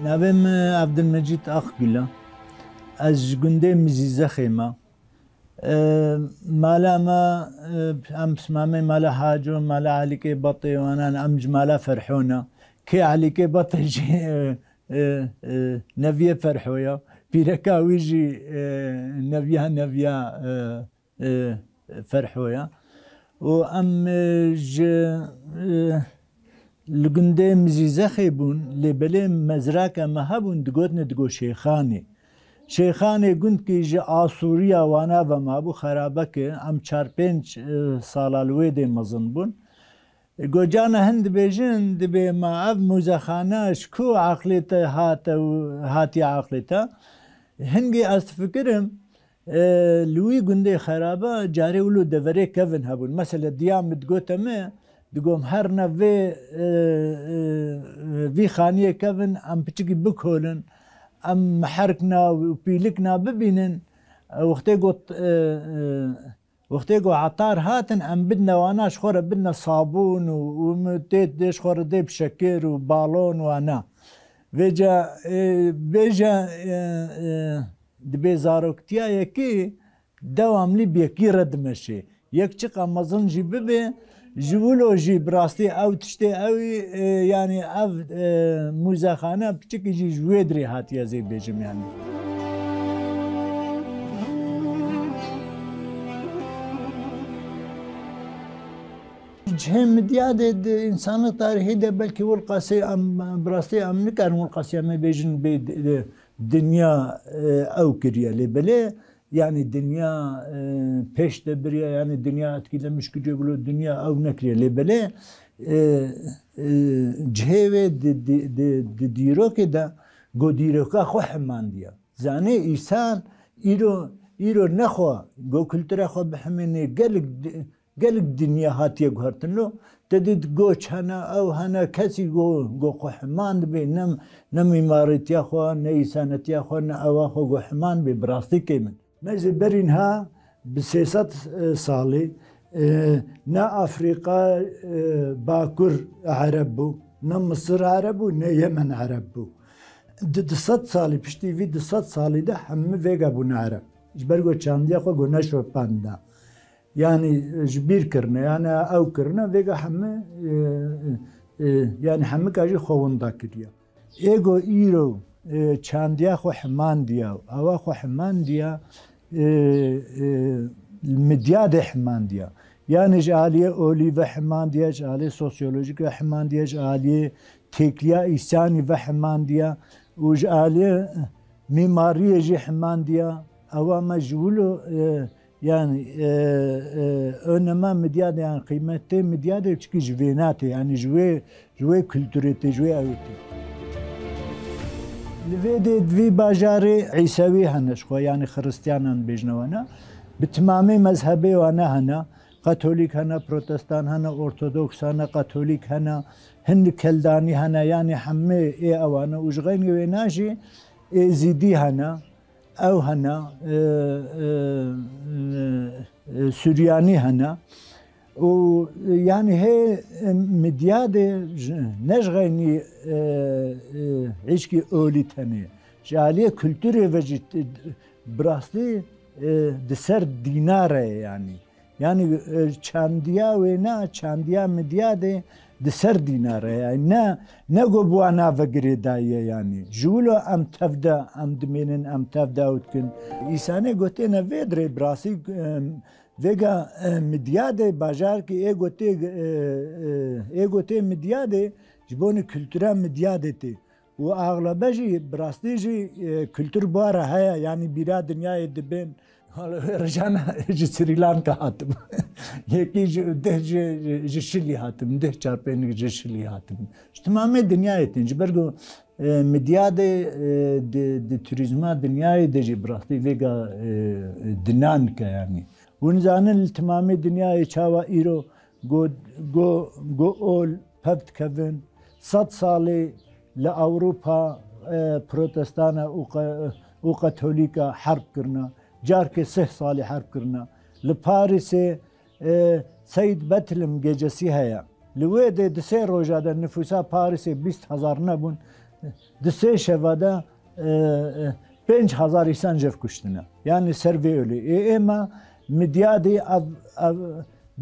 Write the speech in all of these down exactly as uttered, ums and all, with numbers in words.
Navê min Evdilmecîd Akgul e. Ez ji gundê Mizîzexê me. E, mala me, e, em pismamê mala Haco, mala Elîkê Batê û anan, em ji mala Ferho ne. Kê Elîkê Batê jî, e, e, e, neviyê Ferho ya. Pîreka wî jî, e, neviya, neviya, e, e, Ferhoya. Û em, e, ji, e, li gundê Mizîzexê bûn, lê belê mezrake me hebûn, digotinê digo Şêxanê. Şêxanê gundkî ji Asûriya wana ve mabû, xerabeke, em çar pênc, e, sala li wê dê mezin bûn. Gocana hin dibêjin, dibê ma ev muzexane ji ku aqlê te hate û hatiye aqlê te? Hingî ez difikirim, e, li wî gundê xeraba carê wilo deverê kevin hebûn. Mesela diya min digote me, digom her ne vê, e, e, vî xaniyê kevin em piçikî bikolin, em miherkna û pîlikna bibînin. E, wextê got, e, e, Wextê ku etar hatin, em bidine wana, ji xwe re bidine sabûn û, û min tê, tê ji xwe re dê bi şekir û balon wana. Vêca, e, bêje, e, e, dibê zaroktiya yekî dewamlî bi yekî re dimeşê. Yek çiqa mezin jî bibe, ji wilo jî bi rastî ew tiştê ew, e, yanî ev, e, muzexane piçikî jî ji wê dirê hatiye, ez ê bêjim, yanî. Cihê Midyadê di însanlik tarîhê de belkî wilqasê em, bi rastî em nikarin wilqasê em ê bêjin bê di, di, dinya, e, ew kiriye. Lê belê, yanî dinya, e, pêş de biriye, yanî dinya etkilemiş kiriye, bilo dinya ew nekiriye. Lê belê, e, e, cihê wê di, di, di, di dîrokê de go dîroka xwe hemandiye. Zanê, îsan îro, îro nexwe go kultura xwe bihemênê, gelek di-, gelek dinya hatiye guhertin lo. Te dît goç hene, ew hene, kesî go, go xwe heman dibe, ne, ne mîmarîtiya xwe, ne îsanetiya xwe, ne ewa xwe go heman dibe, bi rastî kê min. Me ji berî niha bi sê sed, e, salî, e, ne Afrîka, e, Bakur Ereb bû, ne Misir Ereb bû, ne Yemen Ereb bû. Di du sed salî, piştî vî du sed salî de hemî vêga bûne Ereb. Ji ber ku çandiya xwe ku neşopandina. Yanî, e, ji bîr kirine, yanî ew kirine, vêga hemî, e, e, e, yanî hemika jî xwe winda kiriye. Ê ku îro, e, çandiya xwe hemandiya, ewa xwe hemandiya, e, e, Midyadê hemandiya. Yanî ji aliyê olî ve hemandiya, ji aliyê sosyolojîk ve hemandiya, ji aliyê têkliya îsanî ve hemandiya û ji aliyê mîmariyê jî hemandiya. Ewa me ji wilo, e, Yanî, e, e, önema Midyadê, yanî qîmetê Midyadê çikî ji vêna tê, yanî ji wê, ji wê kulturê tê, ji wê ewê tê. Li vê dê di vî bajarê Îsewî hene ji xwe, yanî Xiristiyanan bêjine wana. Bi timamê mezhebê wana hene. Katolîk hene, Protestan hene, Ortodoks hene, Katolîk hene, hin Keldanî hene, yanî hemê ê ewane û ji xeynî wêna jî Êzîdî hene. Ew hene, e, e, e, Suryanî hene. Û, e, yanî hê, e, Midyadê ji, ne ji xeynî, e, e, hîçkî olî tenê. Ji aliyê kulturê ve jî t-, bi rastî, e, di ser dîna re ye yanî. Yanî, e, çandiya wêna, çandiya Midyadê di ser dîna re ye. Ne, ne ku bi wana ve girêdayî ye yanî. Ji wilo em tev de, em dimênin, em tev de ew dikin. Îsanê gotêne vê dirê bi rastî, e, vêga, e, Midyadê bajarkî ê gotê, e, e, ê gotê Midyadê ji bo kultura Midyadê tê. Û axlebe jî, bi rastî jî, e, kultur bi wa re heye, yanî bîra dinyayê dibin. Hala wê rojana ji Srî Lanka hatim. Yekî ji, deh ji, ji Şilî hatim, deh çarpênik ji Şilî hatim. Ji timamê dinyayê tên. Ji ber ku, e, Midyadê, e, di, di turîzma dinyayê de jî bi rastî vêga, e, dinan ke yanî. Hûn zanin li timamê dinyayê çawa îro Go, go, go ol pev dikevin. Sed salê li Ewropa, e, protestana û qe-, û katolîka herb kirine. Carkê sih salî herb kirine. Li Parîsê, e, Seyd Betlim gecesî heye. Li wê dê di sê roja de nifûsa Parîsê bîst hezar nebûn. Di sê şeva de, e, e, pênc hezar îsan jev kuştine. Yani ser vê olê. Ê êma Midyadê ev, ev,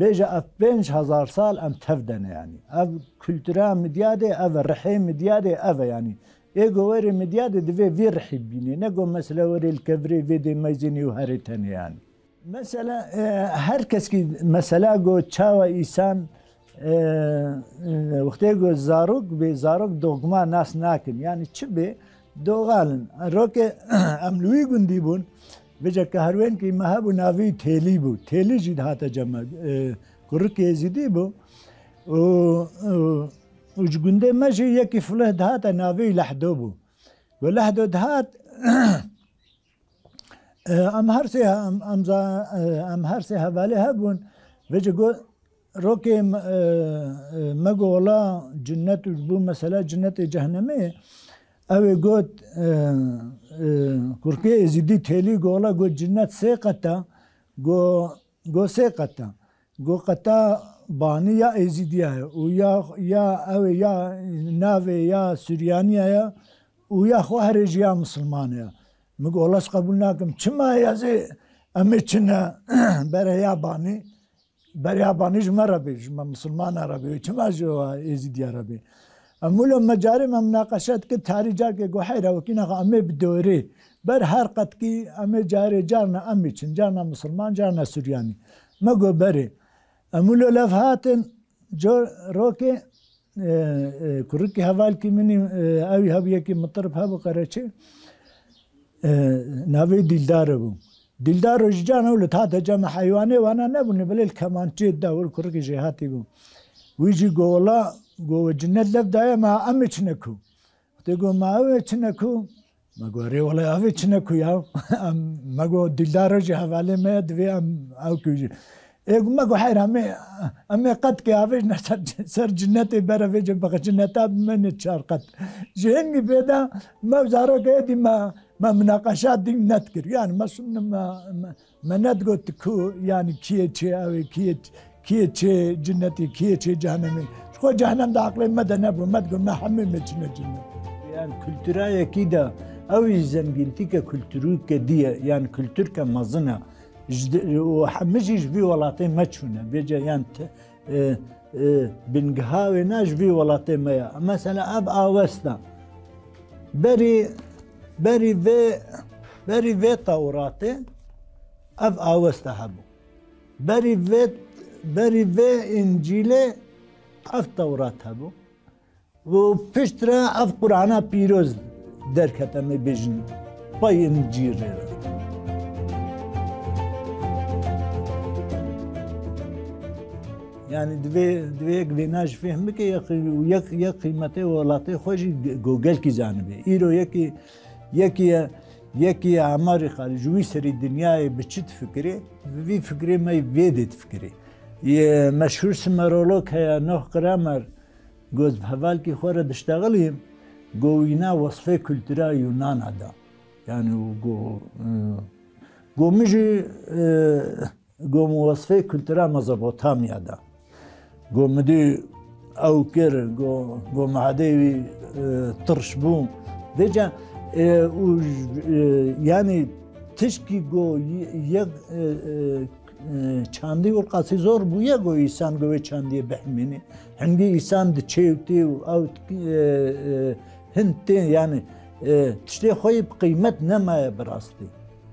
bêje ev pênc hezar sal em tev de ne yani. Ev kultura Midyadê ev e, rihê Midyadê ev e yani. Ê go werê Midyadê divê vî rihî bînê. Ne go mesela werê li kevirê vê dê meyzênê û herê tenê yani. Mesela, e, her kes ki mesela go çawa îsan, e, e, wextê go zarok bê, zarok dogma nas nakin. Yani çi bê? Doxal in. Roke em li wî gundî bûn. Vêca ke herwên ki me hebû navê Têlî bû. Têlî jî dihate cem me. E, kurikê Êzidî bû. Û, û, û ji gundê me jî yekî filih dihate navê Lehdo bû. Go Lehdo dihat, e, em her sê, em, em za-, e, em her sê hevalê hebûn. Vêca go rokê me, e, e, me go wela cinnet û bû mesela cinnetê cehennemê. Ew ê got, e, e, kurkê Êzidî Têlî go wela got cinnet sê qet e. Go, go sê qet e. Go qeta banî ya Êzîdiya ye û ya, ya ew ê ya navê ya Suryanî ye û ya xwe herê jî ya misilman e. Min got, wela ez qebûl nakim. Çima ez ê, em ê çine bere ya banî? Bere ya banî ji me re bê, ji me misilmana re bê. Çima ji wa Êzîdiya re bê? Em wilo me carê me minaqeşe dikir, tarî carkê got, heyra wekî naxa em ê bi dorê. Ber her qetkî em ê carê carna em ê çin, carna misilman, carna Suryanî. Me got berê. Em wilo lev hatin, cor rokê, e, e, kurikî hevalkî min î, e, ew hebû yekî mitirib hebû Qereçê. E, navê Dîldar bû. Dîldar ji can ew li tate cem heywanê wana nebûne, belê li kemançê da wir kurikî jêhatî bû. Wî jî got, wela, got, we cinnet lev daye me, em ê çine ku. Tê got, ma ew ê çine ku? Me got, rê wele ev ê çine ku ya? Em, me got, Dîldar jî hevalê me ye, divê em ew ku jî. Ê got, me got, heyr, em ê, em ê qet ke avêjne ser, ser cinnetê bere vêce bixe cinneta bi me ne çar qet. Ji hingî vê de me zarok êdî me, me minaqeşa dîn nedikir. Yani me şun me, me, me nedigot ku, yani kiyê çê ew ê, kiyê, kiyê çê cinnetê, kiyê çê cehennemê. Ji xwe cehennem de aqlê me de nebû. Me digot me hemê me çine cinnet. Yani kultura yekî de ew jî zengîntîke kulturûke dî ye. Yani kulturke mezin e. Ji di-, û hemî jî ji vî welatê me çûne. Vêce yan te-, e, e, bingiha wê ne ji vî welatê me ye. Mesela ev awesta. Berî, berî vê, berî vê Tewratê ev awesta hebû. Berî vê, berî vê Încîlê ev Tewrat hebû. Û piştre ev Qur'ana pîroz derket, em ê bêjin, pey Încîlê. Yani divê, divê yek vêna jî fêhm bike, yek, yek, yek qîmetê welatê xwe jî go gelkî zanibe. Îro yekî, yekî ye, yekî ye emarî xalî ji wî serî dinyayê bi çi difikirê, bi vî fikirê me vê dê difikirê. Yê meşhûr simerolog heye, Noh Kramer, got, bi hevalkî xwe re diştexilîm, got, wîna wesfê kultura Yunana da. Yani û got, e, got, min jî, e, got, min wesfê kultura Mezopotamya da. Got, min dî ew kir, got, got, mehedê wî, e, tirş bû. Vêca, e, û, e, yani tişkî got, y-, yek, e, e, e, çandî û qasî zor bûye, got, îsan got, wê çandiyê bihmînî. Hingî îsan diçê û tê û ew, e, e, hin tê, yani, e, tiştê xwe yî bi qîmet nemaye bi rastî.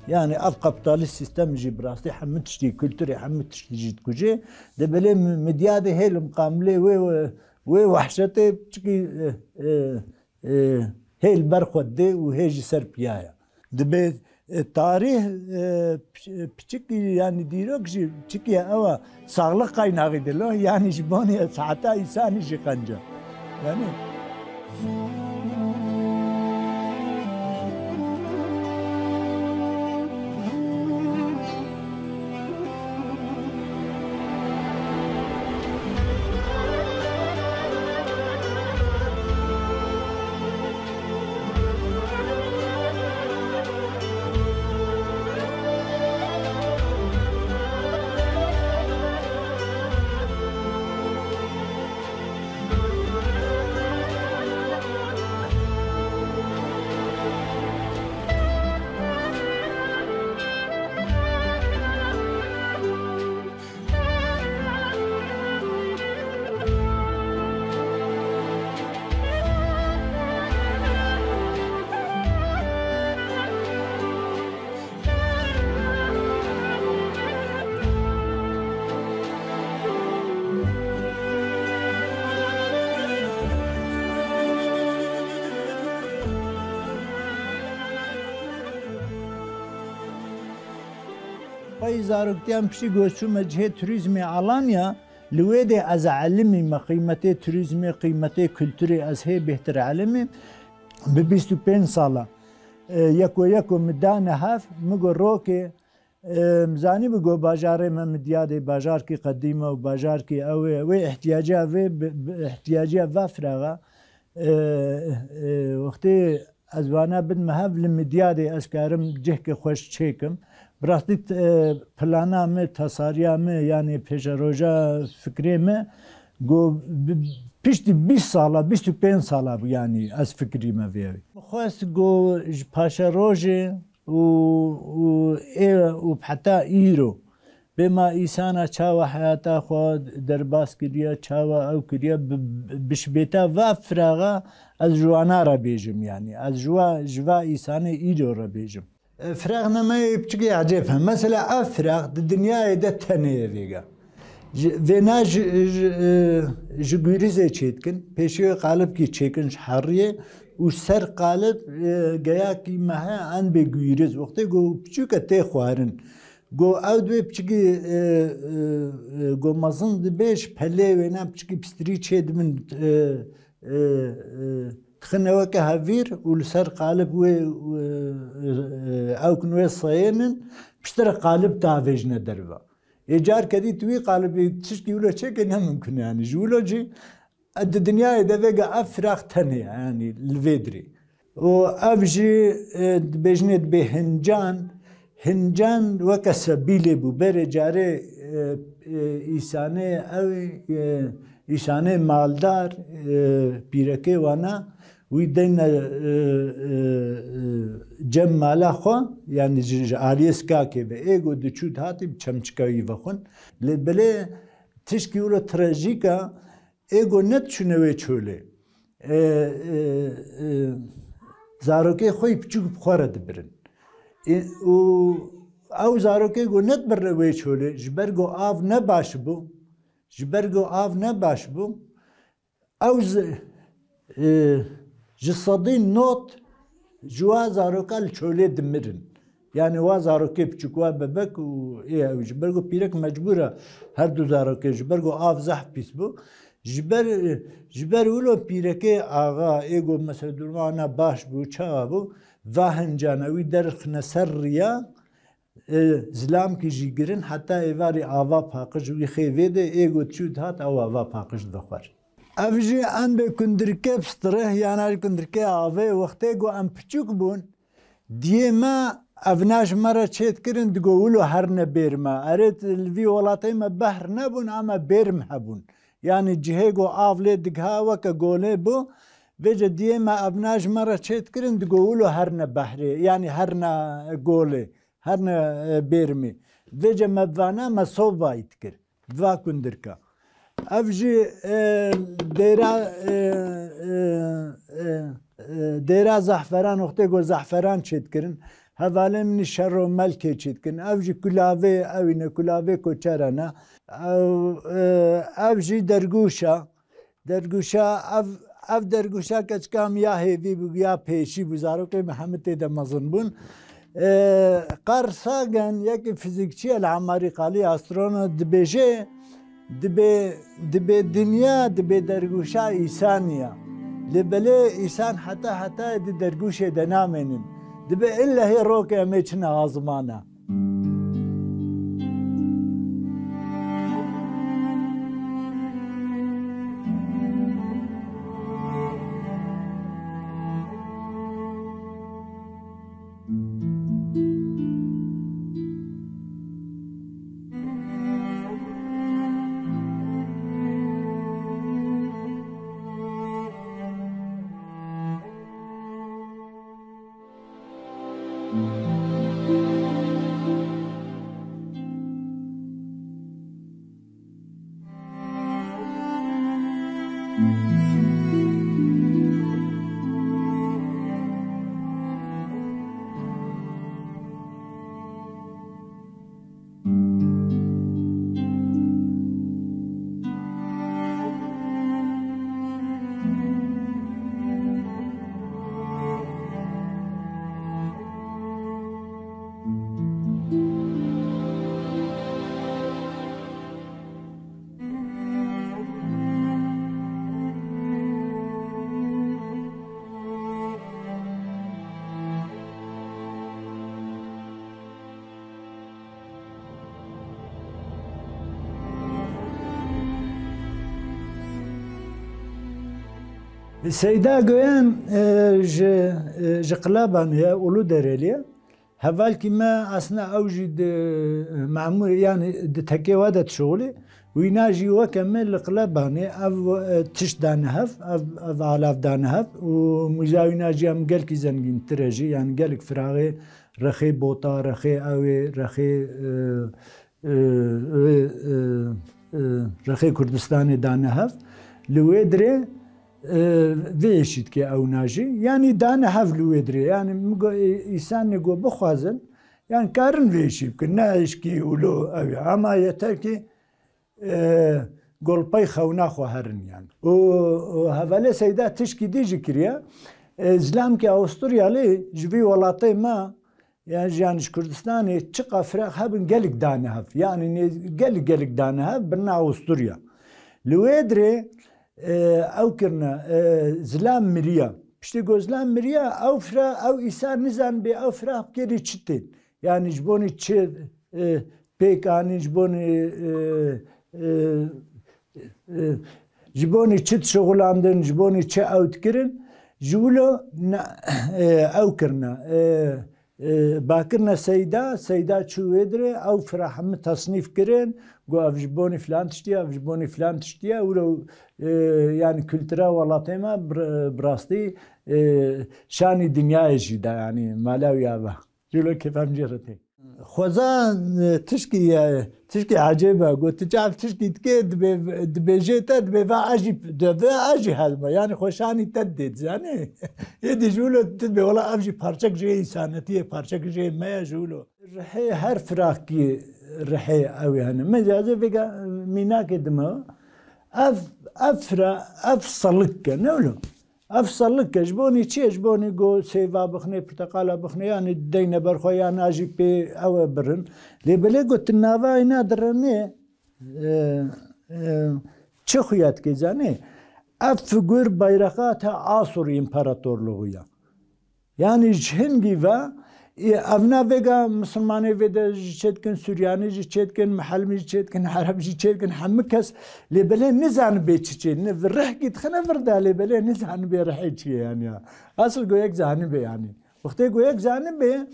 Yani ev kapitalîst sîstem jî bi rastî hemû tiştî, kulturê hemû tiştî jî dikuje. De belê mi-, Midyadê hê li miqabilê wê, wê, wê wehşetê çikî, e, e, e, hê li ber xwe didê û hê jî ser piya ye. Dibê, e, tarîh, e, piç-, piçikî, yani dîrok jî piçikî ye, ew e, saxlix qaynaxî dilo, yani ji bonê saeta îsanî jî qenc e. Yani. Ay zaroktiyan piştî ku ez çûme cihê turîzmê Alanya, li wê de ez elimî me qîmetê turîzmê, qîmetê kulturê ez hê bêhtir elimî. Bi bîst û pênc sala, e, yeko yeko min dane hev, min got rokê, e, zanî bi got bajarê me Midyadê bajarkî qedîm e û bajarkî ew ê, wê ihtiyaciya vê, bi, bi ihtiyaciya va firaxa, e, e, wextê ez vana bidme hev li Midyadê ez karim cihkê xweş çêkim. Bi rastî, e, plana me, tasariya me, yanî pêşeroja fikrê me, go bi-, piştî bîst sala, bîst û pênc sala bû, yanî ez fikirî me vê. Min xwest go ji paşerojê û, û ê û heta îro bê ma îsana çawa heyata xwe derbas kiriye, çawa ew kiriye, bi, bi, bi şibêta va firaxa ez ji wana re bêjim, yanî ez ji wa, ji va îsanê îro re bêjim. E, firaxnameyê piçikê ecêb he. Mesela ev firax di dinyayê de tenê ye vêga. Ji, vêna ji, ji, e, ji gûrizê çêdikin, pêşiyê qalibkî çêkin ji heriyê û ser qalib, e, geyakî me he an bê gûriz. Wextê ku piçûk e tê xwarin. Go ew divê piçikî, e, e, e, go mezin dibe ji pelê wêna piçikî pistirî çêdibin, e, e, e, dixine weke hevîr û li ser qalib wê, e, e, ew kin wê seyênin, piştre qalib tavêjine derve. Ê carke dî tu wî qalibî tişkî wilo çêke ne mimkun e, yanî ji wilo jî, e, di dinyayê de vêga ev firax tenê ye, yanî li vê dirê. Û ev jî, e, dibêjinê dibê hincan, hincan weke sebîlê bû. Berê carê, e, e, îsanê ew, e, îsanê maldar, e, pîrekê wana, wî deyne, e, e, e, cem mala xwe, yanî ji, ji aliyê skakê ve. Ê got diçû dihatî bi çemçika wî vexwin. Lê belê tişkî wilo trajîk e, ê got nediçûne wê çolê. E, e, e, zarokê xwe yî piçûk bi xwe re dibirin. E, û ew zarokê got nedibirne wê çolê, ji ber got av ne baş bû, ji ber got av ne baş bû, ew zi-, e, ji sedî not ji wa zaroka li çolê dimirin. Yanî wa zarokê piçûk, wa bebek û ê ew, ji ber ku pîrek mecbûr e her du zarokê, ji ber ku av zehf pîs bû. Ji ber, ji ber wilo pîrekê axa ê got mesela duruma wana baş bû, çawa bû, va hincana wî derxine ser riya, e, zilamkî jî girin, heta êvarî ava paqij wî xêvê de, ê got çû dihat, ew ava paqij dixwar. Ev jî endê kundirke pistireh, yana jî kundirke avê, wextê ku em piçûk bûn, diyê me evna ji me re çêdikirin, digo wilo herne bêrme. Erê, li vî welatê me behr nebûn, ama bêrm hebûn. Yanî cihê ku av lê digiha weke golê bû, vêce diyê me evna ji me re çêdikirin, digo wilo herne behrê, yanî herne golê. Herne, e, bêrmî. Vêce me vana me sovayî dikir. Va kundirka. Ev jî, e, dêra, e, e, e, e, dêra zehferan, wextê ku zehferan çêdikirin, hevalê min î şer û melkê çêdikirin. Ev jî kulavê, ewî ne kulavê koçera ne. Ew, e, ev jî dergûşa. Dergûşa ev, ev dergûşa keçika min ya hêvî bû, ya pêşî bû, zarokê min hemî tê de mezin bûn. Ee, Carl Sagan, yekî fizîkçî ye li Emarî Qalî, astronot, dibêje, dibê, dibê dinya, dibê dergûşa îsanî ye. Lê belê îsan heta hetayê di dergûşê de namênin. Dibê illehê rokê em ê çine azmana. Seyda Goyan, e, ji, e, ji Qilabanê ye, Uluderelî ye. Hevalkî me aslında ew jî di, e, memûrê, yanî di tekê we de dişixulî. Wîna jî weke me li Qilabanê ev, e, tişt dane hev, ev, ev alav dane hev û mûza wîna jî em gelkî zengîntir e jî, yanî gelek firaxê rexê Bota, rexê ewê, rexê, e, e, e, e, e, rexê Kurdistanê dane hev. Li wê dirê, e, vê êşî dike ew najî. Yanî dane hev li wê dirê. Yanî min got, e, îsanê got bixwazin, yanî karin vê êşî bikin. Ne êşkî wilo ew ye. Ama yeter ki, e, golpey xewna xwe herin yanî. Û, û hevalê Seyda tişkî dî jî kiriye. E, zilamkî Awisturyalî ji vî welatê me, yan jî, yanî ji Kurdistanê çiqa firaq hebin gelek dane hev. Yanî nê-, gelek, gelek dane hev birina Awusturya. Li wê dirê, e, ew kirine, e, zilam miriya. Piştî ku zilam miriya, ew fira-, ew îsa nizanibê ew firaq bikêrî çi tên. Yanî ji bonî çi, e, pêk anîn, ji bonî, e, e, e, ji bonî çi dişixulandin, ji bonî çi ew dikirin, ji wilo ne, e, ew kirine, e, e, ba kirine Seyda, Seyda çû wê dirê, ew fira hemî tesnîf kirin, got ev ji bonî filan tiştî ye, ev ji bonî filan tiştî ye, wilo, e, yanî kultura welatê me bi, bi rastî, e, şanî dinyayê jî da, yanî mala wî ava. Jî wilo kêfa min jê re tê. Xweza, e, tişkî ye, tişkî ecêb e. Got, tu çav tişkî dikê, dibê, dibêjê te, dibê va ez jî, dibê ez jî hezme. Yanî xweşanî te didê, dizanî? Êdî ji wilo tu dibê, wela ev jî parçek jê însanetiyê, parçek jê me ye ji wilo. Rihê her firakî rihê ew ê hene. Mecazê vêga mînakê dime. Ev, ev fira, ev selik e, ne wilo? Ev selik e, ji bonî çi ye? Ji bonî ku sêva bixinê, pirteqala bixinê, yanî deyne ber xwe, yan a jî pê ew e birin. Lê belê ku tu nava îna direnê, e, e, çi xuya dike zanê? Ev figur bayraqa te Asur împaratorluğu ya. Yanî ji hingî ve, e, ev navêga Misilmanê vê de jî çêdikin, Suryanî jî çêdikin, Mihelmî jî çêdikin, Ereb jî çêdikin, hemû kes lê belê nizanibê çi çê. Ne, rihkî dixine vir de lê belê nizanibê rihê çi ye yanî ya. Asıl ku yek zanibê yanî. Wextê ku yek zanibê,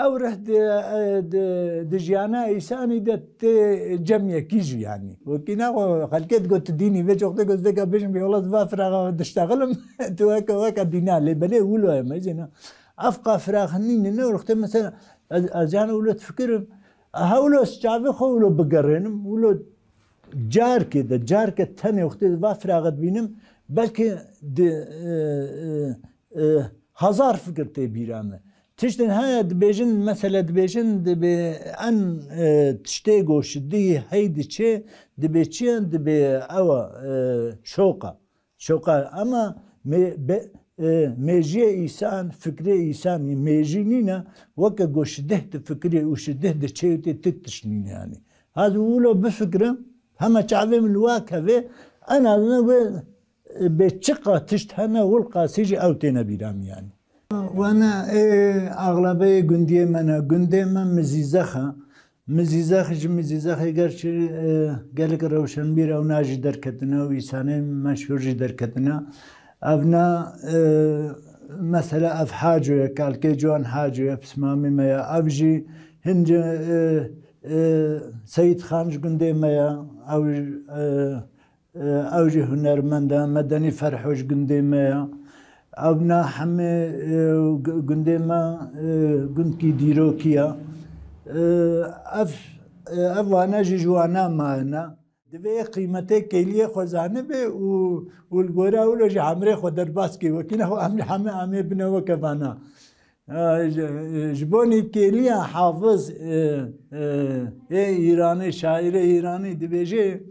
ew rih di, e, di, di jiyana îsanî de tê cemyekî jî yanî. Wekî naxwe xelkê digot tu dînî vê çi wextê ku ez vêka bêjim bê wela va firaxa diştexilim, tu weke, weke dîna lê belê wilo ye mezîna. Ev qa firax nîne ne wextê mesela ez, ez yani wilo difikirim. Hewlo ez çavê xwe wilo bigerênim, wilo carkê de, carke tenê wextê va firaxa dibînim, belkî di, e, e, e, hezar fikir tê bîra me. Tiştên heye dibêjin, mesele dibêjin, dibê en, e, tiştê ku şidî hey diçe, dibê çi ye? Dibê ew e, şoqa. Şoqa, ama me-, be-, e, mêjiyê îsan, fikrê îsan, mêjî nîne, weke ku şideh difikirê û şideh diçe û tê tik tişt nîne yanî. Ez wilo bifikirim, hema çavê min li wa keve, en azından wê, e, bê çiqa tişt hene, wil qasî jî ew têne bîra min yanî. Wana, ê, axlabeyê gundiyê me ne, gundê me Mizîzex e. Mizîzex ji Mizîzexê gerçî, e, gelek rewşenbîr ewna jî derketine û îsanê meşhûr jî derketine. Evna, e, mesela ev Haco ye, kalkê ciwan Haco ye, pismamî me ye. Ev jî hince, e, e, Seyîd Xan ji gundê me ye. Ew, e, E, ew jî hunermend e, Medenî Ferho ji gundê me ye. Ew na hemê, e, gu-, gundê me, e, gundkî dîrokî ye. E, ev, e, ev wana jî ji wana mayine. Divê qîmetê kêliyê xwe zanibe û, û li gora wilo jî emrê xwe derbas kê. Wekî ne xwe em heme em ê bine weke vana. Ji, ji bonî kêliya Hafiz, e, e, ê Îranê, şaîrê Îranî dibêje,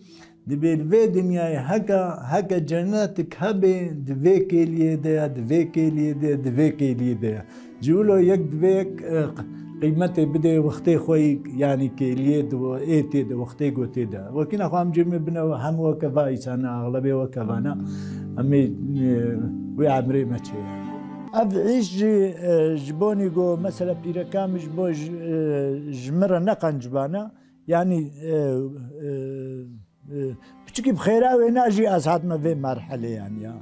dibê li vê dinyayê heke, heke cennetik hebê, di vê kêliyê de ye, di vê kêliyê de ye, di vê kêliyê de ye. Ji wilo yek divê yek, e, qîmetê bidê wextê xwe yî, yanî kêliyê di ê tê de, wextê gotê de. Wekî nexwe em cêmê bine hem weke va îsana, axlebê weke vana, em ê, e, wê emrê me çê ye. Ev îş jî, e, ji bonî ku mesela pîreka min ji bo ji, e, ji min re ne qencibana, yanî, e, e, e, piçikî bi xêra wêna jî ez hatime vê merhelê yanî ya.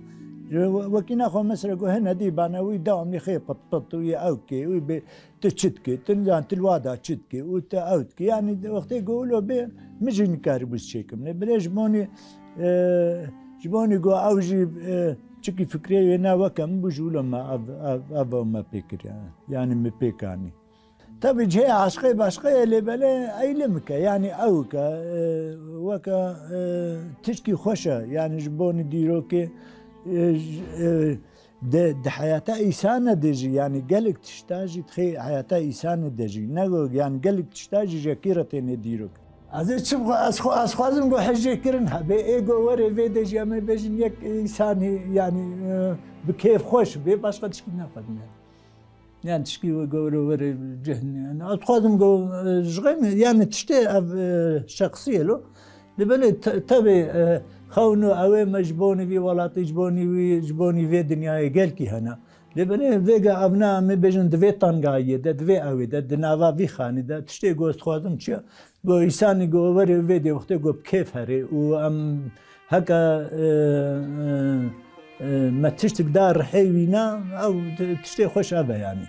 Wekî nexwe mesela ku hene dî bana wî dewamlî xê pit pit û yê ew kê û bê tu çi dikê, tu nizan tu li wa da çi dikê û tu ew dikê. Yanî wextê ku wilo bê min jî nikarîbû çêkim. Lê belê ji bonî, e, ji bonî ku ew jî, e, çikî fikrê wê ne weke min bû ji wilo me ev, ev, ev me pê kiriye. Yanî min pê kanî. Tabii cihê aşqê başqe ye lê belê eylê mike. Yanî ew ke, e, weke, e, tişkî xweş e. Yanî ji bonî dîrokê, e, j-, e, di, di heyata îsane de jî, yanî gelek tişta jî dixê heyata îsane de jî. Ne go, yanî gelek tişta jî jekî re têne dîrok. Ez ê çi bixwe-, ez xwe, ez xwazim go hejê kirin hebe. Ê go werê vê de jî em ê bêjin yek îsanî, yanî, e, bi kêf xweş bê, başqa tişkî naxwazim yani. Yan tişkî we gore were cihn. Yani, ez dixwazim go, e, ji xwe me, yani tiştê ev, e, şexsî ye lo. Lê belê te-, tevê, e, xewn û ew ê me ji bonî vî welatî, ji bonî wî, ji bonî vê dinyayê gelkî hene. Lê belê vêga ev ne, em ê bêjin di vê tengayiyê de, di vê ewê de, di nava vî xanî de, tiştê go ez dixwazim çi ye? Go îsanî go were vê dê wextê go bi kêf herê û em heke, e, e, e, me tiştik da rihê wî ne, ew tiştê xweş ev e yani.